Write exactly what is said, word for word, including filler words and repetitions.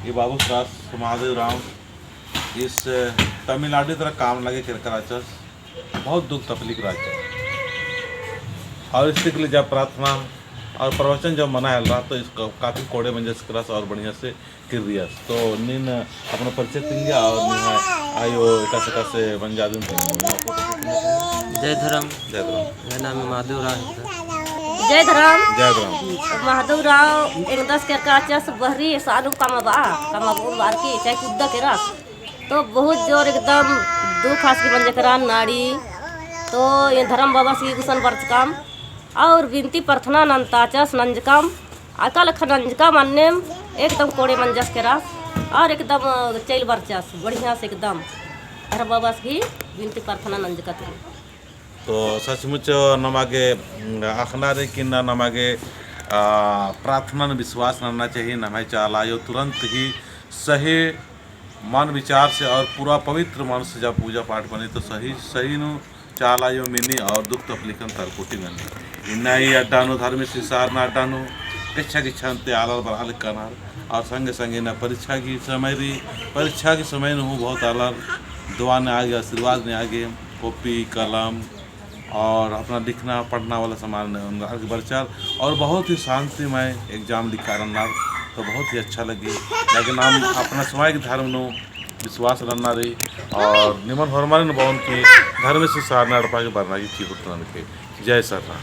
ये बाबू श्रास महादेव राव इस तमिलनाडु तरा काम लगे केरका रहचस, बहुत दुख तकलीफ रहचस। और इसके लिए जब प्रार्थना और प्रवचन जब मना हेलरा, तो इसको काफी कोड़े मंजस केरस और बढ़िया से किर्रियस। तो नीन अपना परिचय तिंगिया और नीन आयो एकासे एकासे मंजा दिम तिंगिया। जय धर्म। जय धर्म। मेरा नाम महादेव राव है। जय धर्म। जय धर्म। महादेव राव एंगदस केरका रहचस बहरी सानु कमाबआ, कमाबओन बारकी चाहे कुद्दा केरस। तो बहुत जोर एकदम दुख आस की मंजा केरा नाड़ी। तो ये धर्म बाबस की गुसन बरचकम और बिनती प्रार्थना नन्ताचस नंजकम। अका लेखा नंजकम अन्नेम एकदम कोड़े मंजस केरस और एकदम चइल बरचस बढ़िया से एकदम। धर्म बाबस की बिनती प्रार्थना नंजकत। तो सचमुच नमा गे, उम, अख़ना रई कि ना नमा गे, आ, प्रार्थना नू विश्वास नन्ना चाहिए। नम्है चाला आयो तुरंत ही सही मन विचार से और पूरा पवित्र मन से जब पूजा पाठ मनी तो सही, सही नू चाला आयो मिनी और दुख तकलीफन तरकुटी मनी। इन्ना ही अड्डा नू धर्मेस सरना अड्डा नू किच्छा किच्छा अन्ते आलर बरआ लक्कनर और संगे संगे इन्ना परीक्षा की समय रई, परीक्षा की समय नू हूँ बहुत आलर दुआ ने आगे, आशीर्वाद ने आगे, कॉपी, कलम और अपना लिखना पढ़ना वाला सामान ने उनका आगे बरचर और बहुत ही शांतिमय exam लिखा रन्नर, तो बहुत ही अच्छा लगी। लेकिन हम अपना स्वयं धर्म नू विश्वास रन्ना रई और निमन होरमारिन बओन कि धर्मेस सरना एड़पा गे बरना की चिहुट ननके। जय सरना।